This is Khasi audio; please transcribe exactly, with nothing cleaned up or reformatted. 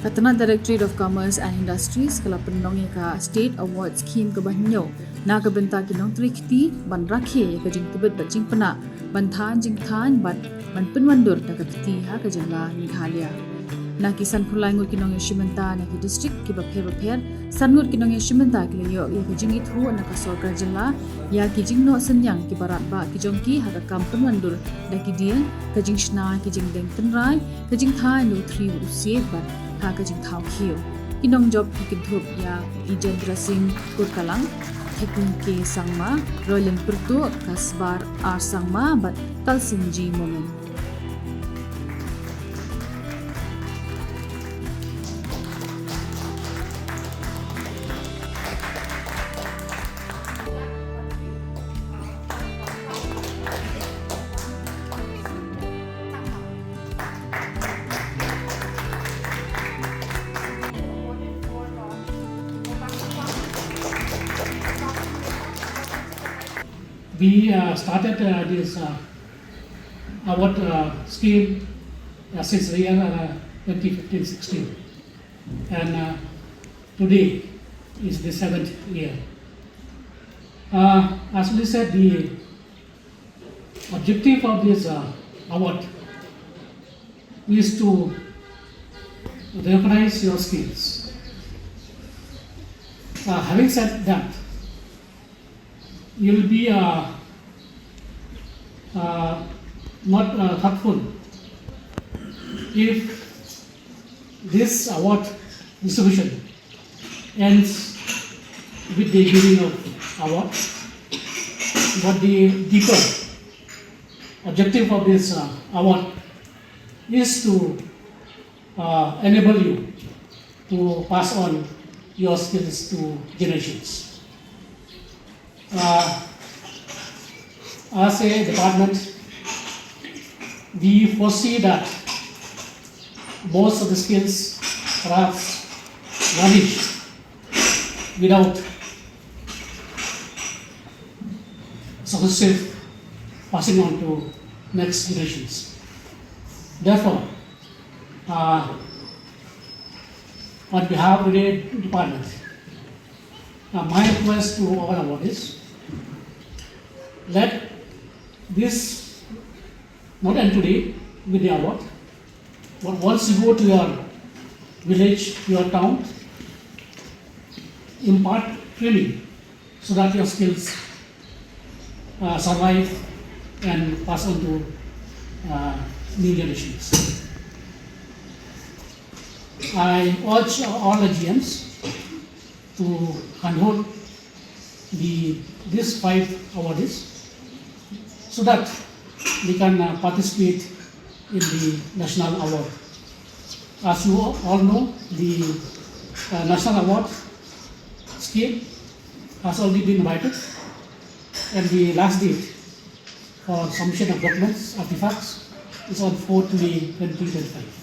Ka tnat Directorate of Commerce and Industries ka la pynlong ïa ka State Award Scheme kaba hynñiew na ka bynta ki nongtrei kti ban rakhe ïa ka jingtbit bad jingpynah, ban than jingthan bad ban pynwandur da ka kti ha ka jylla Meghalaya. Na ki sanphew lai ngut ki nongïashim bynta na ki district kiba pher bapher, san ngut ki nongïashim bynta ki la ïoh ïa ka jingithuh na ka sorkar jylla ïa ki jingnoh synñiang kiba radbah ki jong ki ha ka kam pynwandur da ki dieng, ka jingshna ki jingdeng tynrai, ka jingthaw ïa u thri u siej bad ha ka jingthaw khiew. Ki nongjop ki kynthup ïa i Jendra Singh Kurkalang, Thekung K Sangma, Roylen Pyrtuh, Kasbar R Sangma bad Talsin G Momin. We uh, started uh, this uh, award uh, scheme uh, since the year uh, twenty fifteen sixteen, and uh, today is the seventh year. Uh, as we said, the objective of this uh, award is to recognize your skills. Uh, having said that, you'll be uh, uh, not uh, thoughtful if this award distribution ends with the giving of award. But the deeper objective of this uh, award is to uh, enable you to pass on your skills to generations. Uh, as a department, we foresee that most of the skills perhaps vanish without successive passing on to next generations. Therefore, uh, on behalf of the department, uh, my request to our award is, let this not end today with the award, but once you go to your village, your town, impart training so that your skills uh, survive and pass on to uh, new generations. I urge all the G Ms to handhold the these five awardees so that they can uh, participate in the national award. As you all know, the uh, national award scheme has already been invited, and the last date for submission of documents, artifacts, is on fourth May twenty twenty-five.